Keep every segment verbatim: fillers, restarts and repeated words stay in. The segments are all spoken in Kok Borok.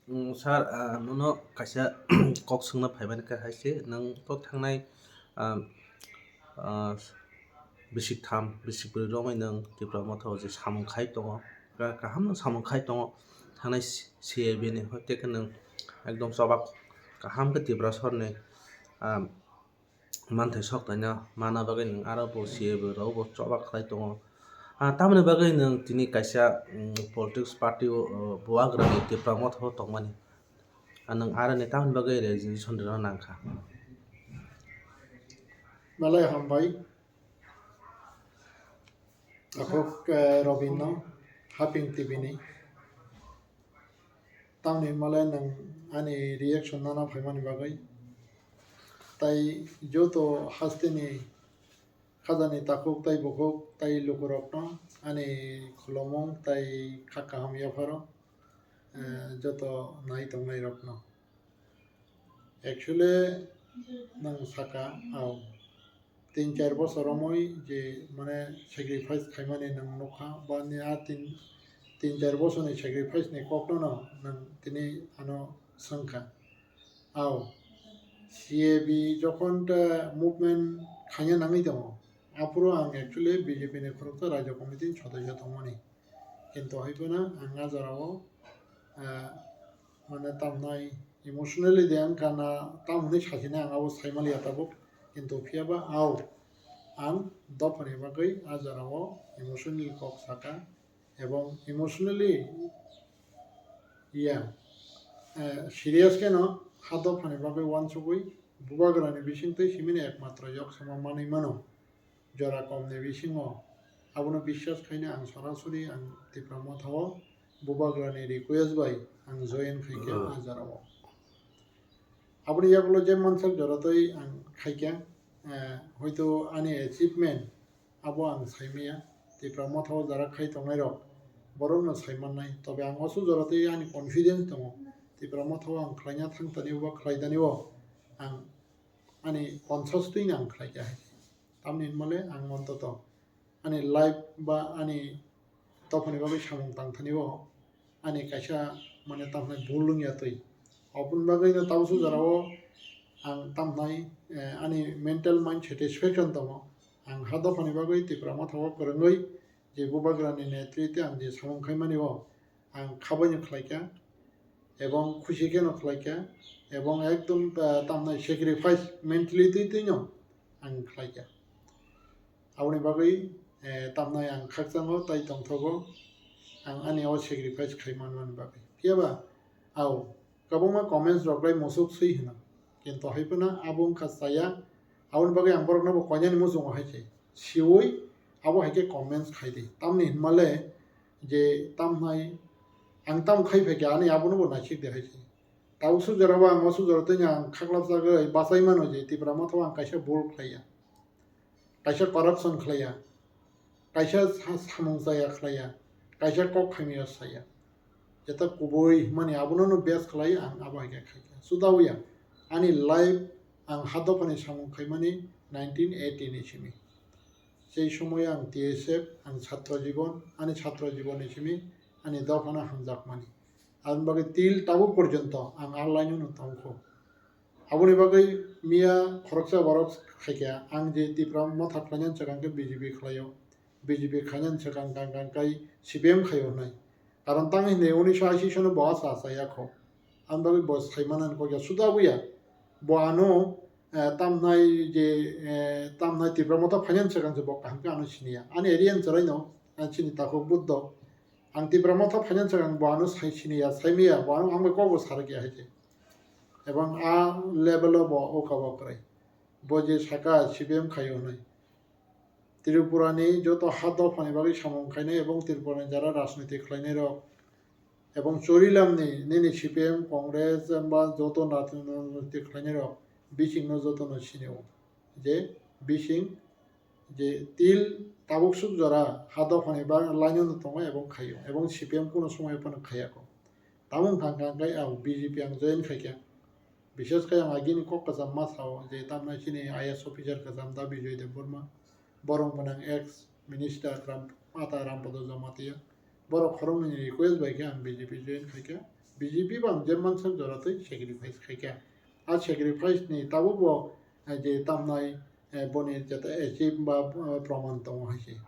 Mm, sir, ah, nono kaisa kok swngna phaimani khe hai se, nwng to thangnai, ah, ah, bisik tham, bisik brwi romwi nwng Tipra Motha o je samung khai tongo, ka-, kaham no samung khai tongo, thangnai C-, C A B ni, hoi tei khe nwng ekdom choba kaham khe Tiprasarni, ah, manthai sok taina mana bagwi nwng aro bo C A B rok bo choba khlai tongo. Ah, tamoni bagwi nwng tini kaisa, mm, politics party o, o, bubagrani Tipra Motha o tongmani. Ah, nwng aroni tamoni bagwi resignation rwna nangkha. Belai hambai. Takhuk, eh, Robin no, Haping T V ni. Tamni hwnmale nwng ani reaction nana phaimani bagwi. Tai joto hasteni khajani takhuk tai bukhuk tai lukurokno ani khulumung tai kha kaham yapharo, eh, joto nai tongnairokno. Actually, nwng saka, au, tin char bosor romwi je, mane, sacrifice khaimani nwng nukha, ba ni a tin, tin char bosorni sacrifice ni kokno no nwng tini ano swngkha. Au, C A B jokhon ta movement khaina nangwi tongo, aphuru ang actually B J P ni khoroksa Rajya Committee ni sodosyo tongmani. Kintu hai phano ang a jorao, ah, mane tamnai emotionally de ang kana tam hwnwi sachina ang abo saimaliya tabuk. Kintu phiyaba au ang dophani bagwi a jorao emotionally kok saka, ebong emotionally ya, eh, serious kheno ha dophani bagwi uansugwi bubagrani bisingtwi simini ekmatro yoksama manwi mano. Jora komni bisingo abono biswas khaina ang sorasori ang Tipra Motha o bubagrani request bai ang join khaikha. Mm. A jorao. Aboni yagulo je mansak jora twi ang khaikha, eh, hoito ani achievement abo ang saimaya, Tipra Motha o jara khai tongnai rok borok no saimannai, tobe ang oso jora twi ani confidence tongo, Tipra Motha o ang khlaina thang tani o ba khlai tani o ang ani conscious twi no ang khlaikha hai. Tamni hwnmale ang ontoto ani life ba ani dophani bagwi samung tangthani o ani kaisa mane tamhnai bul wngya twi. Oboni bagwi no tabuk jora o ang tamhnai, eh, ani mental mind satisfaction tongo. Ang ha dophani bagwi Tipra Motha o kwrwngwi je bubagrani netritwe ang je samung khaimani o ang khabaino khlaikha, ebong khusi kheno khlaikha, ebong ekdom, ah, tamnai sacrifice mentally twi twino ang khlaikha. Aboni bagwi, eh, tamnai ang khakchango tai tongthogo, ang ani o sacrifice khai manmani bagwi. Phiyaba, au, kwbangma comments rok bai musuk swi hwno, kintu hai phano abo wngkha chaya, aboni bagwi ang borokno bo koinani muchungo hai khe siwi abo hai khe comments khai di. Tamni hwnmale je tamnai ang tam khai phaikha ani abono bo naisik de hai se. Tabuk sujara bo ang o sujara twi ang khaklapjagwi bachai mano je Tipra Motha o ang kaisa bul khlaiya, kaisa corruption khlaiya, kaisa sa-, samung chaya khlaiya, kaisa kok khaimaya saya. Jeta kubui hwnmani abono no base khlai ang abo hai khe khaikha. Sudawi ang ani life ang ha dophani samung khaimani nineteen eighty ni simi. Sei somoyo ang T S F, ang chhatro jibon, ani chhatro jibon ni simi ani dophano hamjakmani. Aboni bagwi til tabuk porjonto ang a line-o no tongkho. Aboni bagwi miya khoroksa borok khaikha, ang je Tipra Motha khlainani swkang khe B J P khlaio, B J P khlainani swkang kang kang kai C P M khaio hwnwi. Karon tang hwnwi unisho ashi sono bo asa asa yakho. Aboni bagwi bo saimanani kok ya suda buya. Bo ano, eh, tamnai je, eh, tamnai Tipra Motha finance swkang se bo kaham khe ano siniya. Ani area ni chwraino, ah, chini takhuk Buddho. Ang Tipra Motha finance swkang bo ano sai siniya, saimiya, bo ano ang bai kok bo sarikya hai khe. Ebong a level o bo o kabo kwrwi. Bo je saka C P M khaio hwnwi. Tripura ni joto ha dophani bagwi samung khainai ebong Tripura ni jara rajniti khlainai rok ebong Chorilam ni nini C P M, Congress ba joto rajniti khlainai rok bising no joto no sini o je bising je til tabuk suk jora ha dophani ba line no tongo ebong khaio ebong C P M kuno somoy phano khaiya kho. Tamo wngkha hwnkha khe ang B J P ang join khaikha. Bishes khe ang agini kok kwcham ma sao je tamnai chini I A S officer kwcham da Bijoy Debbarma, borok gwnang ex minister Ram, Ata Rampada Jamatia. Borok khoroknwini request bai khe ang B J P join khaikha. B J P bo ang je mansak jora twi sacrifice khaikha. A sacrifice ni tabuk bo, eh, je tamnai, eh, boni jeta achieve ba, eh, proman tongo hai se.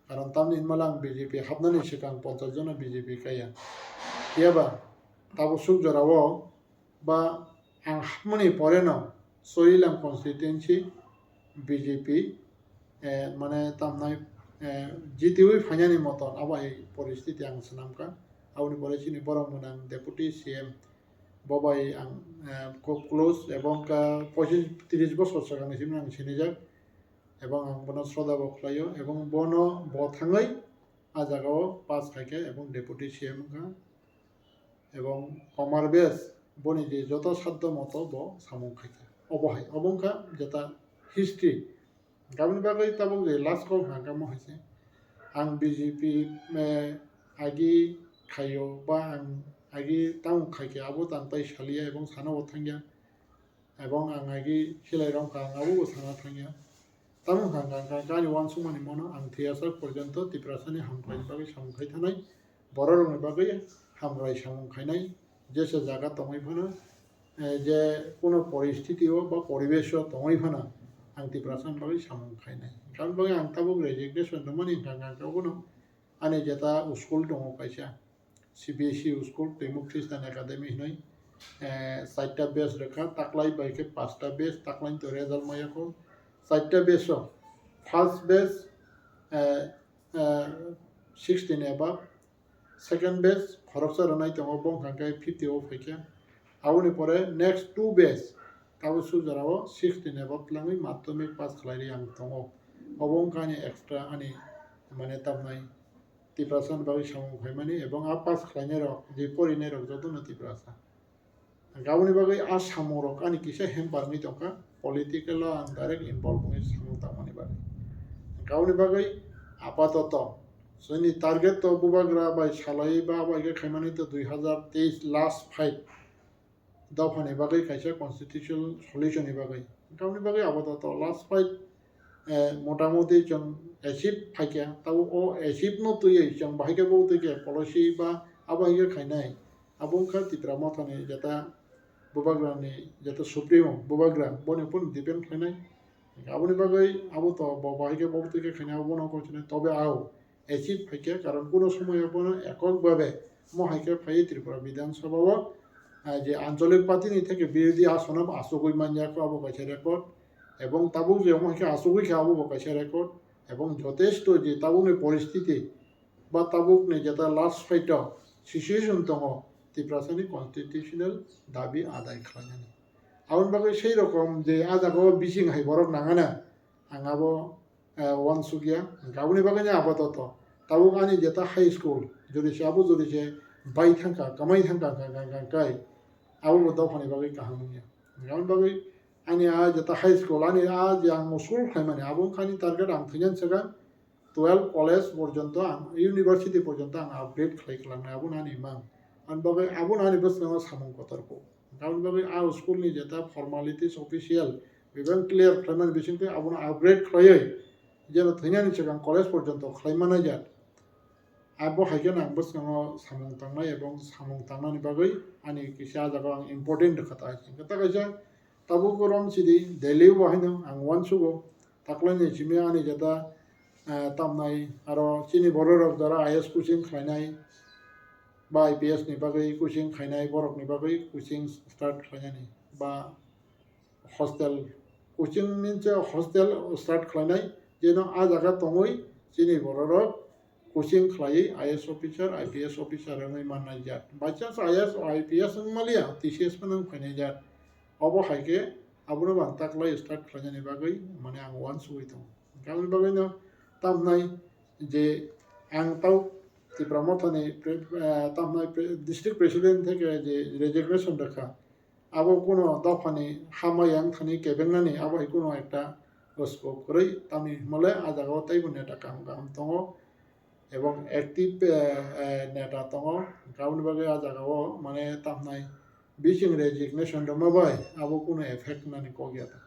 Karon tamni hinmale ang B J P hapnani swkang ponchash jona B J P kaiya. Phiyaba tabuk suk jorao ba ang hapmani poreno Soilam constituency B J P, eh, mane tamnai, eh, jitiwi phainani moton abo hai poristiti ang swnamkha. Aboni pore chini borok mwnang Deputy C M bo bai ang, eh, khub close, ebong ka pochish tris bosor swkangni simi ang sinijak, ebong ang bono sroda bo khlaio, ebong bono bo thangwi a jagao pass khaikha ebong Deputy C M wngkha, ebong Komar Bes boni je joto saddo moto bo samung khaikha. Obo hai, obo wngkha jeta history. Aboni bagwi tabuk je last call hwnka mo hai se. Ang B J P, eh, agi khaio ba ang agi tamo khaikhe abo tang tai saliya ebong sana bo thangya. Ebong ang agi silai romkha ang abo bo sana thangya. Tamo hwnka hwnka hwnka ani uansukmani mono ang thwiyasak porjonto Tiprasani hamkhlaini bagwi samung khai thanai. Bororokni bagwi hamkrai samung khainai, jesa jaga tongwi phano, eh, je kuno poristiti o ba poribesh o tongwi phano ang Tiprasani bagwi samung khainai. Tamni bagwi ang tabuk resignation rwmani hwnka hwnka bono ani jeta school tongo kaisa, C B S E school, Twimuk Christian Academy hinwi, eh, chaita batch rwkha, taklai bai khe pasta batch, taklai to result maya kho, chaita batch o first batch, eh, eh, sixteen above, second batch khoroksa rwnai tongo, bongkha khe fifty o phaikha. Aboni pore next two batch tabuk suk jorao sixteen above twlangwi madhyamik pass khlairwi ang tongo. Obo wngkha ani extra ani mane tamnai Tiprasani bagwi samung phaimani ebong a pass khlainairok je porinairok jotono Tiprasa. Hwnkhe aboni bagwi a samungrok ani kisa hamper wngwi tongkha, political o ang direct involve wngwi samung tangmani bagwi. Hwnkhe aboni bagwi apatoto chwngni target to bubagra bai salai ba bai khe khaimani to dui hazar teis last fight dophani bagwi kaisa constitutional solution ni bagwi. Hwnkhe aboni bagwi apatoto last fight, eh, motamuti chwng achieve phaikha, tabuk o achieve no twiwi chwng bahai khe bo twi khe policy ba abo hai khe khainai. Abo wngkha Tipra Mothani jeta bubagrani jeta supremo bubagra boni phano depend khlainai. Aboni bagwi abo to bo bahai khe bo twi khe khainai abo bono kok sinai tobe ao achieve phaikha karon kuno somoyo bono ekok babe mo hai khe phai Tripura Bidhan Sabha o, ah, je ancholik party ni theke birodhi asono asugwi manya kho abo kaisa record ebong tabuk je omo hai khe asugwi kha abo bo kaisa record ebong jotesto je tabukni poristiti ba tabukni jeta last fight o situation tongo, Tiprasani constitutional dabi adai khlainani. Aboni bagwi sei rokom je a jaga o bising hai borok nangana, ang abo, eh, uansukya. Hwnkhe aboni bagwi no apatoto tabuk ani jeta high school jodi se abo jodi se bai thangkha, kamai thangkha, hwnkha, hwnkha, hwnkha, hwnkha, hwnkha, abo bo dophani bagwi kaham wngya. Hwnkhe aboni bagwi ani a jeta high school, ani a je ang school khlaimani, abo wngkha ani target, ang thwinan swkang twelve college porjonto ang, university porjonto ang upgrade khlai kwlangnai, abono ani mang. Ani bagwi abono ani bwskango samung kotor kuk. Aboni bagwi a school ni jeta formalities official bebak clear khlaimani bisingtwi abono upgrade khlaiwi jeno thwinani swkang college porjonto khlai manaijak. Abo hai kheno ang bwskango samung tangnai ebong samung tangnani bagwi ani kisa ah jaga ang important rwkha ta hai se. Hwnkhe ta kaisa tabuk rom sidi Delhi o bo haino ang uansugo. Taklaini simi ani jeta, eh, tamnai aro chini bororok jora I A S coaching khlainai ba I P S ni bagwi coaching khlainai, borokni bagwi coaching start khlainani ba hostel, coaching means hostel start khlainai, jeno a jaga tongwi chini bororok coaching khlaiwi I A S officer, I P S officer wngwi mannai jat. By chance I A S, I P S wng maliya, T C S phano wng phainai jat. Obo hai khe abono bo ang taklai start khlainani bagwi mane ang uansugwi tongo. Hwnkhe aboni bagwino tamnai je ang tau Tipra Mothani pre-, eh, tamnai pre-, district president theke je resignation rwkha, abo kuno dophani hamya wng thani kebengnani abo hai kuno ekta gospel kwrwi, tamni hwnmale a jagao teibo neta kaham kaham tongo, ebong active, eh, eh, neta tongo, hwnkhe aboni bagwi a jagao mane tamnai bising resignation rwma bai abo kuno effect nani kok ya ta.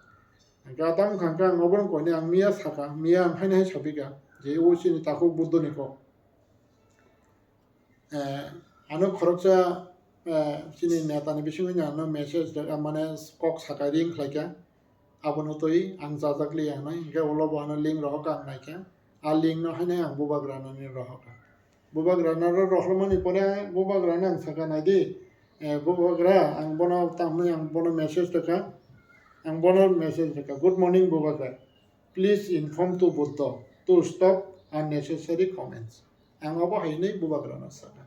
Hwnkhe a tamo wngkha ang obono koinai ang miya saka, miya ang haino hai sapikha je o chini takhuk Buddhoni kok. Eh, ano khoroksa eh, chini neta ni bisingo no message da, mane kok saka ring khlaikha. Abono twi ang chajak liya hinwi, hwnkhe ulo bo ano link rohor kha ang naikha. A link no haino ang bubagra no ni rohor kha. Bubagra no ro-, rohormani pore bubagra no ang saka naidi, eh, bubagra ang bono tamni ang bono message rwkha. Ang bono message rwkha, "Good morning, bubagra. Please inform to Buddha to stop unnecessary comments." Ang abo hai hinwi bubagra no saka.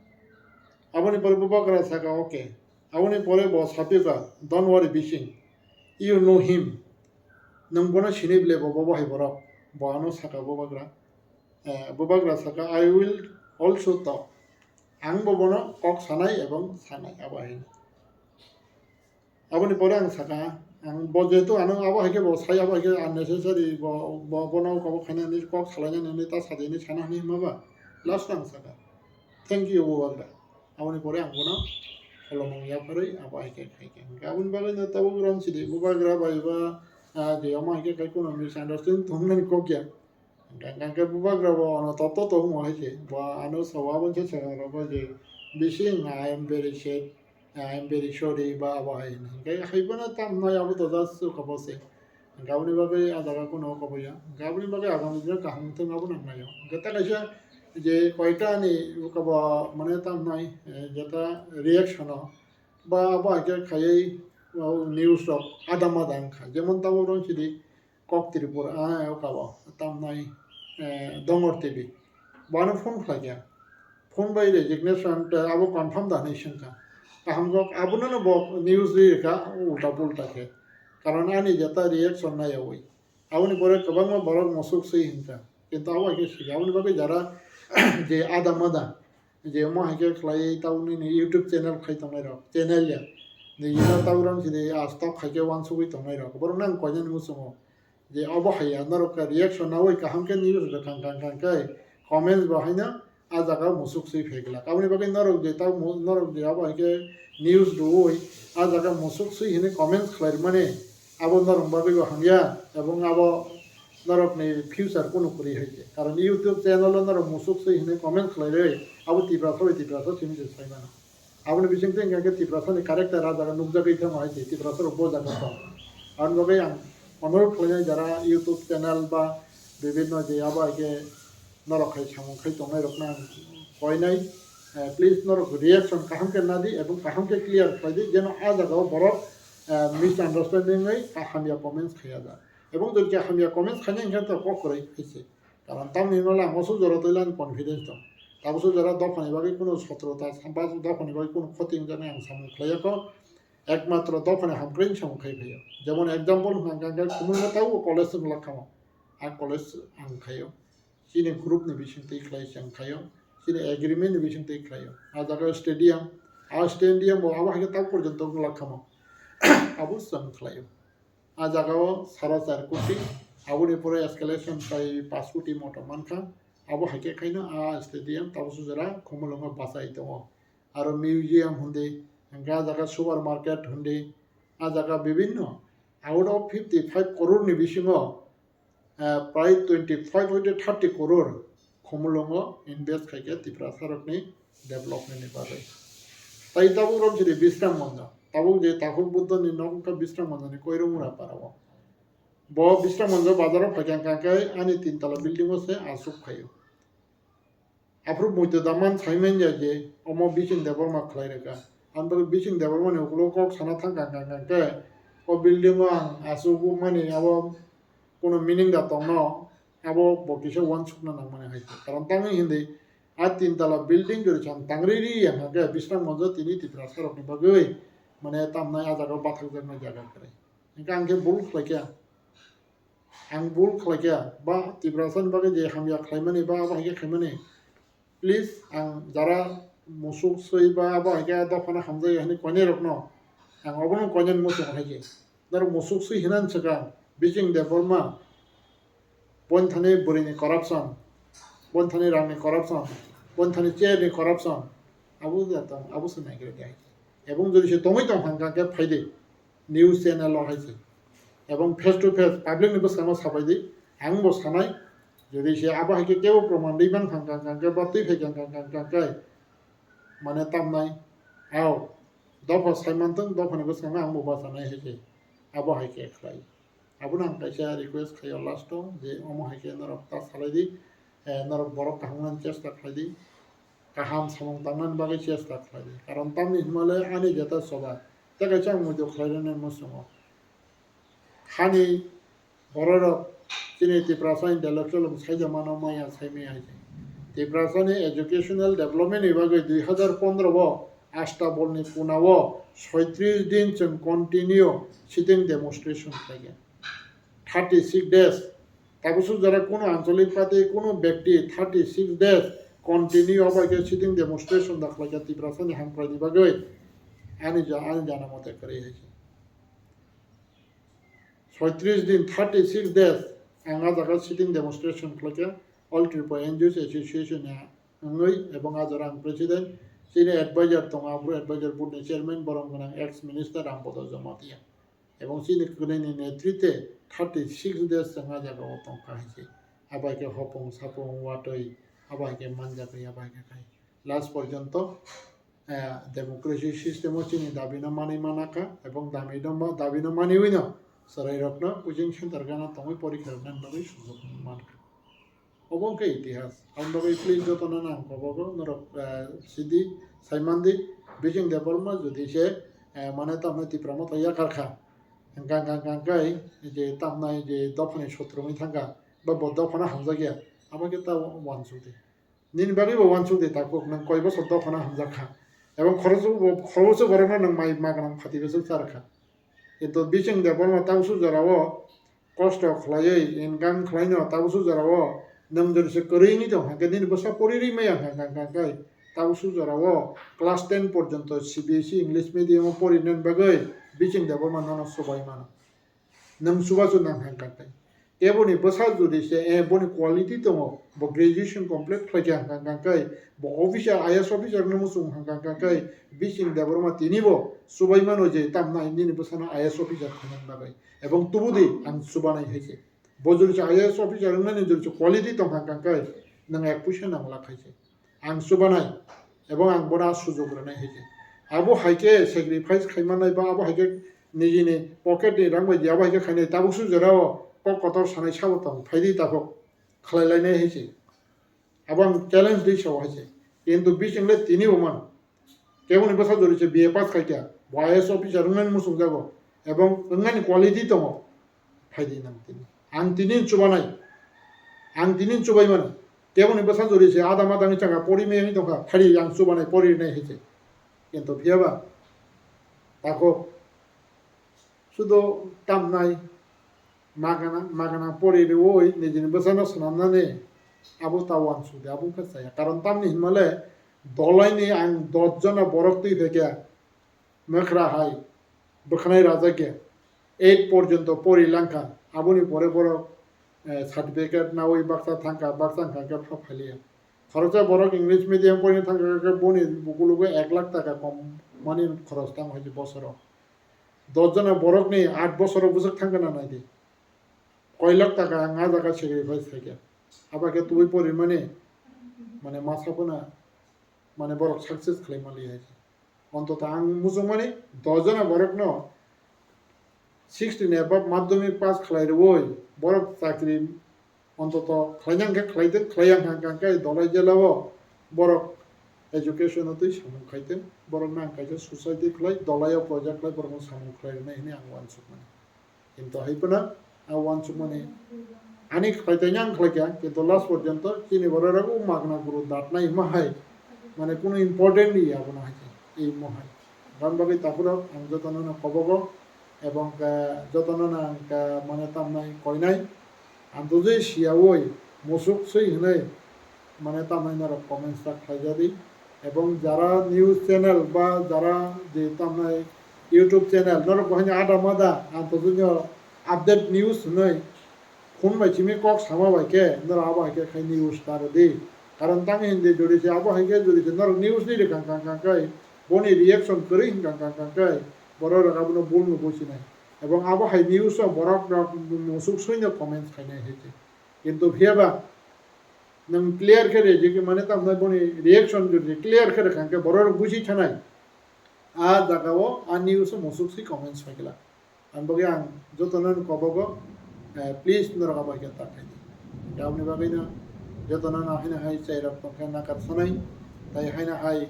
Aboni pore bubagra saka, "Okay." Aboni pore bo sapikha, "Don't worry, Bising. You know him." Nwng bono sinwi bile bo, bo, bo hai borok. Bo ano saka bubagra. Eh, bubagra saka, "I will also talk." Ang bo bono kok sanai ebong sanai abo hai hinwi. Aboni pore ang saka, ang bo jehetu ano abo hai khe bo sai, abo hai khe unnecessary bo, bo, bono kok khaina hinwi kok salaina hinwi ta sadi hinwi sana hinwi hima ba, last ang saka, "Thank you, bubagra." Aboni pore ang bono holomung yapharwi abo hai khe khai khe. Hwnkhe aboni bagwi no tabuk rom sidi bubagra bai ba, ah, je omo hai khe khai kuno misunderstanding tongnani kok ya. Hwnkhe, hwnkhe bubagra bo ano topto tongmo hai se. Bo ano sao aboni se swkang rogo je, "Bising, I am very sad, I am very sorry," ba abo hai hino. Hwnkhe hai bono tam nai abo to just kabo se. Hwnkhe aboni bagwi a jaga kuno kabo ya. Hwnkhe aboni bagwi agami dino kaham wngthok abo nang nai o. Hwnkhe ta kaisa je koita ni kabo mane tam nai, eh, jeta reaction o ba abo hai khe khaiwi, o, news rok adam adam wngkha. Jemon tabuk rong sidi Kok Tripura, ah, o kabo, tamnai, eh, Dongor T V. Bono phone khlaikha. Phone bai resignation, tei abo confirm da hinwi swngkha. Kaham kok, abono no bo news ri rwkha, ulta pulta khe. Karon ani jeta reaction naiyawi. Aboni pore kwbangma borok musuk swi hinkha. Kintu abo hai khe swikha. Aboni bagwi jara je ada mada, je omo hai khe khlaiwi tabuk nini YouTube channel khai tongnai rok, channel ya. Nini no tabuk rang sidi astok hai khe uansugwi tongnai rok. Borok no ang koinani muchungo. Je obo hai ya, norok khe reaction naui kaham khe news rwkang kang kang khe comments bo haino a jaga musuk swi phai glak. Aboni bagwi norok je ta mu-, norok je abo hai khe news rwui a jaga musuk swi hinwi comments khlai rwmani, abo norok bagwi bo hamya, ebong abo norokni future kunu kwrwi hai khe. Karon YouTube channel o norok musuk swi hinwi comment khlai rwi, abo Tiprasa bai Tiprasa simi se sai mano. Aboni bisingtwi hwnkha khe Tiprasani character a jaga nukjagwi thangma hai se, Tiprasa rok bo jaga tong. Aboni bagwi ang onurodh khlainai jara YouTube channel ba bibinno je abo hai khe norok hai samung khai tongnai rokno ang koinai, eh, please norok reaction kaham khe nadi ebong kaham khe clear khlai di, jeno a jaga o borok, eh, misunderstanding wi hamya comments khaiya ja. Ebong jodi khe hamya comments khainai hwnkhe to kok kwrwi hai se. Karon tamni hwnba ang oso jora twi lang confidence tong. Tabukso jora dophani bagwi kunu sotrota, ba dophani bagwi kunu khoti wngjaknai ang samung khlaiya kho. Ekmatro dophani hamkwrwi samung khai phaio. Jemon example hwnkha hwnkha khe Khumulwngo tabuk college wng lakhamo. A college ang khaio. Chini group ni bisingtwi khlai se ang khaio. Chini agreement ni bisingtwi khlaio. A jaga stadium, a stadium bo abo hai khe tabuk porjonto wng lakhamo. Abo se ang khlaio. A jaga o sara char koti, aboni pore escalation pai pash koti moto mankha, abo hai khe khaino a stadium tabukso jora Khumulwngo bachai tongo. Aro museum hwndi, hwnkhe a jaga supermarket hwndi, a jaga bibinno out of fifty five crore ni bisingo, eh, prai twenty five hoite thirty crore Khumulwngo invest khai khe Tiprasa rokni development ni bagwi. Tai tabuk rom sidi Bisram Monjo. Tabuk je Takhuk Buddha ni nok wngkha Bisram Monjo ni Koirumura para o. Bo Bisram Monjo bazar o phaikha hwnkha khe ani tin tala building o se aswk phaio. Aphuru muitu daman sai manya je omo Bising Debbarma khlai rwkha. Ang bagwi Bising Debbarma ni ukulo kok sana thangkha hwnkha khe o building o ang aswk mani abo kunu meaning da tongno, abo bo kisa uansukna nangmani hai se. Karon tamni hindi a tin tala building jori cham tangri ri ya hwnkha khe Bisram Monjo tini Tiprasa rokni bagwi mane tamnai a jaga o bathakjaknai jaga kwrwi. Hwnkhe ang khe bul khlaikha, ang bul khlaikha ba Tiprasa ni bagwi je hamya khlaimani ba abo hai khe khaimani. Please, ang jara musuk swi ba abo hai khe dophano hamjak ya hinwi koinai rokno ang obono koinani muchungo hai khe. Norok musuk swi hinani swkang Bising Debbarma, boini thani bwrwini corruption, boini thani rangni corruption, boini thani chair ni corruption, abo da tong, abo se naigra de hai khe. Ebong jodi se tongwi tong hwnkha khe phai de news channel o hai se. Ebong face to face public ni bwskango sapai di, ang bo sanai, jodi se abo hai khe kebo proman rwi mankha hwnkha khe ba twi phaikha hwnkha khe mane tamnai, ao, Dopha saimanthwng, dophani bwskango ang bo bachanai hai khe. Abo hai khe khlai. Abono ang kaisa request khlaio last o je omo hai khe norok ta salai di, eh, norok borok kaham wngnani chesta khlai di, kaham samung tangnani bagwi chesta khlai di. Karon tamni hwnmale ani jeta choba tei kaisa ang muitu khlai rwnai muchungo. Hani bororok chini Tiprasani intellectual rok saijak mano maya sai maya hai. Tiprasani educational development ni bagwi dui hazar pondro o Ashtabol ni puna o soitris din chwng continue sitting demonstration khlaikha. Thirty six days. Tabuk suk jora kunu ancholik party, kunu bekti thirty six days continue obo khe sitting demonstration da khlaikha Tiprasani hamkrai ni bagwi. Ani ja-, ani jana mote kwrwi hai khe. Soitris din, thirty six days, ang a jaga sitting demonstration khlaikha, All Tripura N G Os Association ni wngwi, ebong a jora ang president, chini advisor tongo, abro advisor board ni chairman, borom gwnang ex minister Rampada Jamatia. Ebong chini kwrwini netrite thirty six days chwng a jaga o tongkha hai se. Abai khe hopung sapung watwi, abai khe manjak ri, abai khe khai. Last porjonto, eh, democracy system o chini dabi no manwi manakha, ebong dabi no ma-, dabi no manwi no chwrai rok no coaching center gana tongwi porikha rwna bagwi sujok mankha. Obo wngkha itihas. Aboni bagwi please jotono nang kobogo norok, eh, sidi saimandi, Bijing Debbarma jodi se, eh, mane tamni Tipra Motha yakarkha. Hwnkha, hwnkha, hwnkha, hwnkha, je tamnai je dophani sotro wngwi thangkha, ba bo dophano hamjakya, abo khe ta uansuk di. Nini bagwi bo uansuk di takhuk, nwng koi bosor dophano hamjak kha. Ebong khoroksa bo, khoroksa borokno nwng mai ma gwnang phati bwswk cha rwkha. Kintu Bijing Debbarma tabuk suk jorao kosto khlaiwi income khlaino tabuk suk jorao nwng jodi se kwrwi wngwi tong kha khe nini bwsa pori ri maya hwnkha hwnkha khe tabuk suk jorao class ten porjonto C B S E English medium o porinani bagwi Bijing Debbarma nono chubai mano. Nwng chubachu nang hwnkha khe. Eboni bwsa jodi se, eh, boni quality tongo, bo graduation complete khlaikha hwnkha hwnkha khe, bo officer, I A S officer no muchung hwnkha hwnkha khe, Bijing Debbarma tini bo chubai mano je tamnai nini bwsano I A S officer khlaina bagwi. Ebong tubudi ang chubanai hai se. Bo jodi se I A S officer wngnani jodi se quality tong hwnkha hwnkha khe, nwng ek puisa nang lak hai se. Ang chubanai, ebong ang bono sujok rwnai hai khe. Abo hai khe sacrifice khai mannai ba abo hai khe nijini pocket ni rang bai di abo hai khe khainai tabuk suk jorao kok kotor sanai sabo tong phai di tabuk khlai lainai hai se. Abo ang challenge di sao hai se. Kintu Bijing le tini bo mano. Keboni bwsa jodi se B A pass khai kha, bo I A S officer wngnani muchung jago, ebong wngnani quality tongo. Phaidi nang tini. Ang tini chubanai. Ang tini chubai mano. Keboni bwsa jodi se adam adam ni changa pori meyani tongkha. Phari ang chubanai pori nai hai se. Kintu phiyaba takhuk sudo tamnai magana, magana pori rwui nijini bwsano swnamnani abo ta uansuk di, abo wngkha chaya. Karon tamni hinmale dolaini ang dos jona borok twi phaikha. Mwkhra hai bwkhanai rajakya eight porjonto pori langkha, aboni pore borok, eh, certificate nawi baksa thangkha, baksa wngkha khe pha phaliya. Khoroksa borok English medium porini thangkha khe boni bukulugo ek lakh taka kom mani khoros tamo hai bosoro. Dos jona borokni aat bosoro bwswk thangkha na naidi. Koi lakh taka ang a jaga sacrifice khaikha. Abo khe tubui porimani mane masa phano mane borok success khlai manliya hai. Ontoto ang muchungmani dos jona borokno sixteen above madhyamik pass khlai rwui borok chakri ontoto khlaina hwnkhe khlai tong, khlai ya hwnkha hwnkhe dolai jela o borok education o twi samung khai tong, borok nang kaisa society khlai, dolai o project khlai borokno samung khlai rwnai hwnwi ang uansukmani. Kintu hai phano a uansukmani ani khlai tongya ang khlai kha, kintu last porjonto chini borok rok o magna guru datnai hwnma hai mane kunu important ya abono hai khe imo hai. Aboni bagwi takhurok ang jotono no kobogo ebong khe jotono no ang khe mane tamnai koinai ang tujui siyaui musuk sui hwnwi mane tamnai norok comments ta khlaijadi. Ebong jara news channel ba jara je tamnai YouTube channel norok bo haino ada mada ang tongthoino update news hwnwi phone bai simi kok sama bai khe norok abo hai khe khai news ta rwdi. Karon tamo hindi jodi se abo hai khe jodi se norok news ni rwkha kha kha khai boni reaction kwrwi hwnkha kha kha khai borok rok abono bul no buchinai. Ebong abo hai news o borok rok musuk suino comments khainai hai khe. Kintu phiyaba nwng clear khe rejeki mane tamnai boni reaction jodi clear khe rwkha khe borok rok buchi thanai. A jagao a news o musuk si comments phaikla. Ang bagwi ang jotono no kobogo, eh, please norok abo hai khe ta khaidi. Aboni bagwi no jotono no haino hai chai rok tongkha nakar sanai, tai haino hai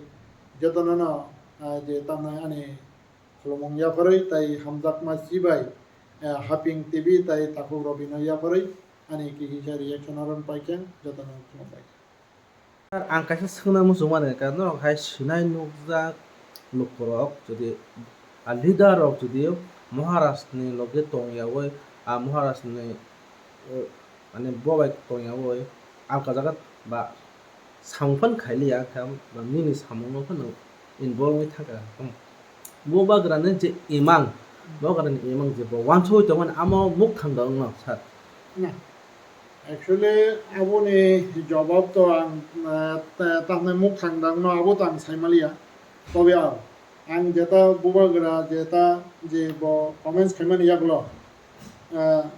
jotono no, ah, je tamnai ani khulumung yapharwi tai hamjakma chibai, eh, Haping T V tai Takhuk Robi no yapharwi ani kihisa reaction oro paikha jotono khulumbai. Ang kaisa swngna muchungmani, norok hai sinai nukjak lukurok jodi, a leader rok jodi Maharaj ni loge tongyawi, a Maharaj ni, eh, mane bo bai tongyawi alka jaga ba samung phano khailiya, khe ba nini samungno phano involve wngwi thangkha. Bubagrani je imang, bubagrani imang je bo uansugwi tongmani amo muk thangda wngno sir. Na, actually, aboni jawab to ang, ah, ta-, tamni muk thangdangno abo to ang saimaliya. Tobe ang, ang jeta bubagra jeta je bo comments khaimani yaklo, ah,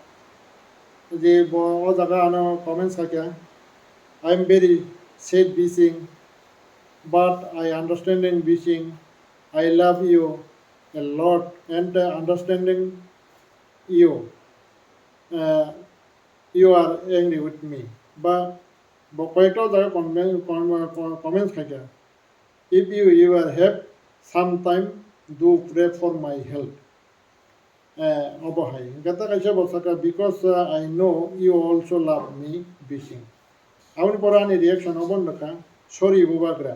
je bo o jaga ano comments khaikha, "I am very sad Bising, but I understanding Bising. I love you a lot and, uh, understanding you." Uh, you are angry with me. Ba, bo koyekta jaga comment, com-, com-, comments khaikha. If you, you are have some time, do pray for my health. Eh, obo hai. Hingkhe ta kaisa bo sakha, "Because, uh, I know you also love me, Bising." Aboni pore ani reaction obo wngkha, "Sorry, Bubagra.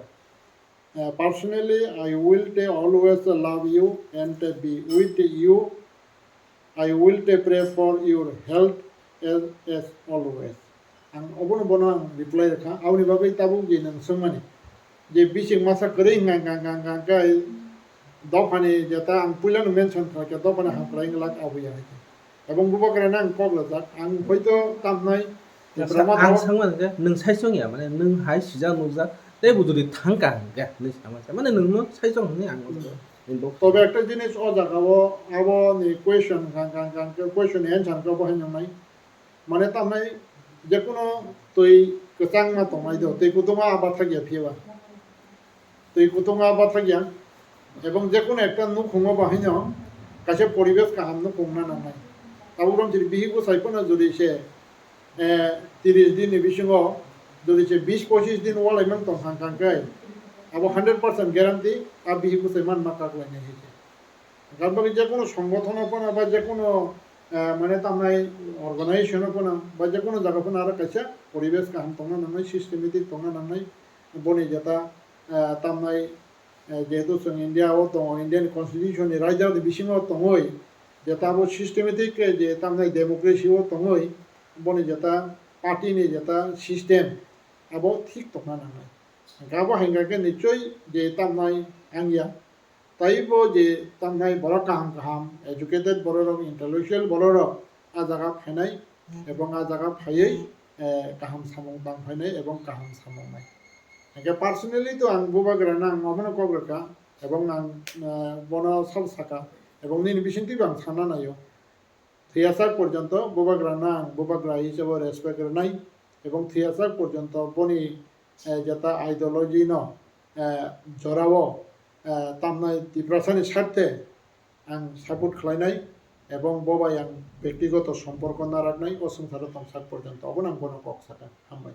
Uh, personally, I will te always love you and te be with you. I will te pray for your health as, as always." Ang obono bono ang reply rwkha. Aboni bagwi tabuk je nwng swngmani je bising masa kwrwi hwnka hwnka hwnka hwnka hwnka dophani jeta ang puilano mention khlaikha, dophani hamkrai wngwlak abuya hai khe. Ebong bubagrano ang kok rwjak, ang hoito tamnai Tipra Motha ang o sangma hwnkhe nwng saichung ya, mane nwng hai sijak nukjak, tei bo jodi thangkha hwnkhe, hinwi sama se. Mane nwngno saichung hwnwi ang Hmm. Tobe ekta jinis o jaga o, aboni question, hwnka, hwnka, hwnka, question answer khe bo hai nangnai. Mane tamnai jekunu twi kwchangma tongnai do, twi kutung a bathakya phiya ba. Twi kutung a bathakya, ebong jekunu ekta nukhungo bahaino kaisa poribesh kaham nukhungna nangnai. Tabuk romchini bihik bwsai phano jodi se, eh, tris din ni bisingo jodi se bis pochis din walai mang tong thang thang khe, abo hundred percent guarantee a bihik bwsai manma kaklainai hai se. Hwnkhe bagwi jekunu songothono phano ba jekunu, eh, mane tamnai organization-o phano ba jekunu jaga phano aro kaisa poribesh kaham tongna nangnai, systematic tongna nangnai, boni jeta, eh, tamnai, eh, jehetu chwng India-o tongo, Indian Constitution-ni raida-ni bisingo tongwi, jeta abo systematic khe je tamnai democracy-o tongwi, boni jeta party-ni jeta system abo thik tongna nangnai. Hwnkhe abo hai hwnkha khe nichoi je tamnai ang ya, Taibo je tamnai borok kaham kaham, educated bororok, intellectual bororok a jaga phainai, ebong a jaga phaiwi, eh, kaham samung tang phainai ebong kaham samung nai. Hingkhe personally to ang bubagrano ang omono kok rwkha, ebong ang, eh, bono sabo sakha, ebong nini bisingtwibo ang sanna naio. Thwiyasak porjonto bubagrano ang bubagra hisabo respect rwnai, ebong thwiyasak porjonto boni, eh, jeta ideology no, eh, jorao, eh, tamnai Tiprasani sarthe ang support khlainai, ebong bo bai ang bektigoto somporko naraknai, o swngcharo tongsak porjonto obono ang bono kok sakha. Hambai.